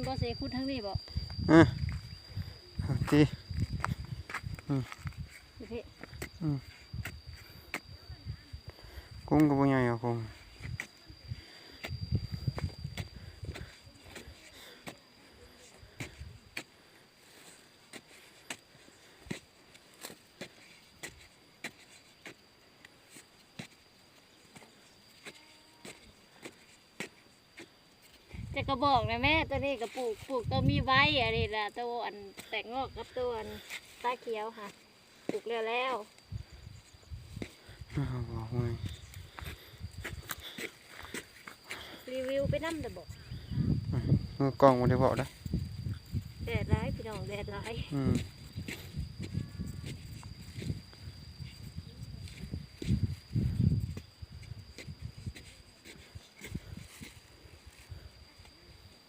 ບໍ່ເສຂຸດທາງນີ້ບໍ່? ເອີ ຕິ ອືມ ຢູ່ພີ້ ອືມ ກຸ້ງກໍບໍ່ໃຫຍ່ຫວາ ກຸ້ງ. ຈັກກະບອກນະແມ່ ໂຕນີ້ກະປູກ ປູກໂຕມີໄວ ອັນນີ້ລະ ໂຕອັນແຕກງອກກັບໂຕອັນຕາຂຽວຫະ ປູກແລ້ວແລ້ວ. ອ້າວ ບອກເລີຍ ຣີວິວໄປນຳແຕ່ບອກ ອືມ ມືກ້ອງບໍ່ໄດ້ເວົ້າເດ້. ແດດຫຼາຍພີ່ນ້ອງ ແດດຫຼາຍ ອືມ.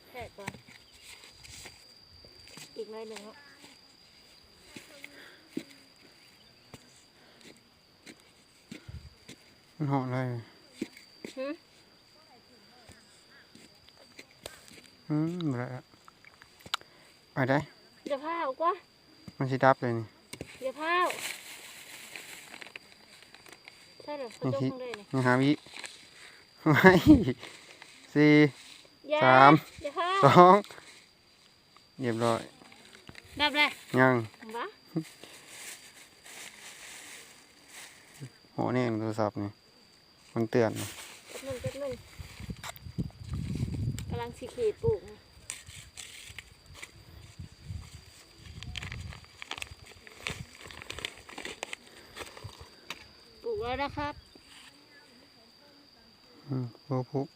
ແທະກ່ອນ ອີກໜ້ອຍໜຶ່ງເນາະ ມັນເຫາະໄດ້ ຫື ອືມ ບໍ່ໄດ້ລະ ໄປໄດ້ ຢ່າພ້າວກວ່າ ມັນຊິດັບເລີຍນີ້ ຢ່າພ້າວ ໃຊ່ເດີ ກະຈົກ ຍັງ ເລີຍນີ້ ຍັງຫາວິ ໄວ້ ສີ່ ຢ່າ ສາມ ຢ່າພ້າວ ສອງ ຮຽບຮ້ອຍ ດັບແລ້ວ ຍັງ ຫວະ ໂຫ ນີ້ໂທລະສັບນີ້ ມັນເຕືອນ ແປັບໜຶ່ງ ແປັບໜຶ່ງ ກຳລັງຊິຂີດປູກ ປູກແລ້ວນະຄັບ ອືມ ປູກ ປູກ.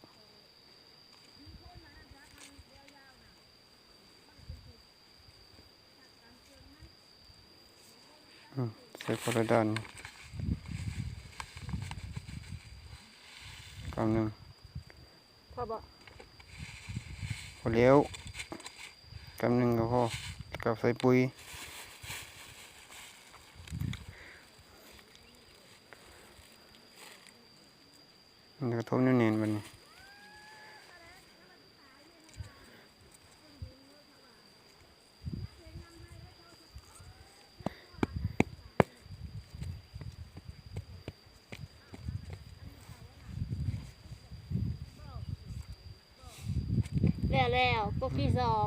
ອືມ ໃສ່ຄົນລະດ້ານ ກຳໜຶ່ງ ພໍບໍ່? ພໍແລ້ວ ກຳໜຶ່ງກໍພໍ ກັບໃສ່ປຸ໋ຍ ມັນກະທົບແໜ້ນໆ ບາດນີ້ ແລ້ວໆ ກົກທີສອງ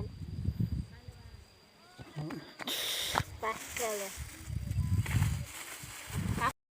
ໄປ ແລ້ວເລີຍ.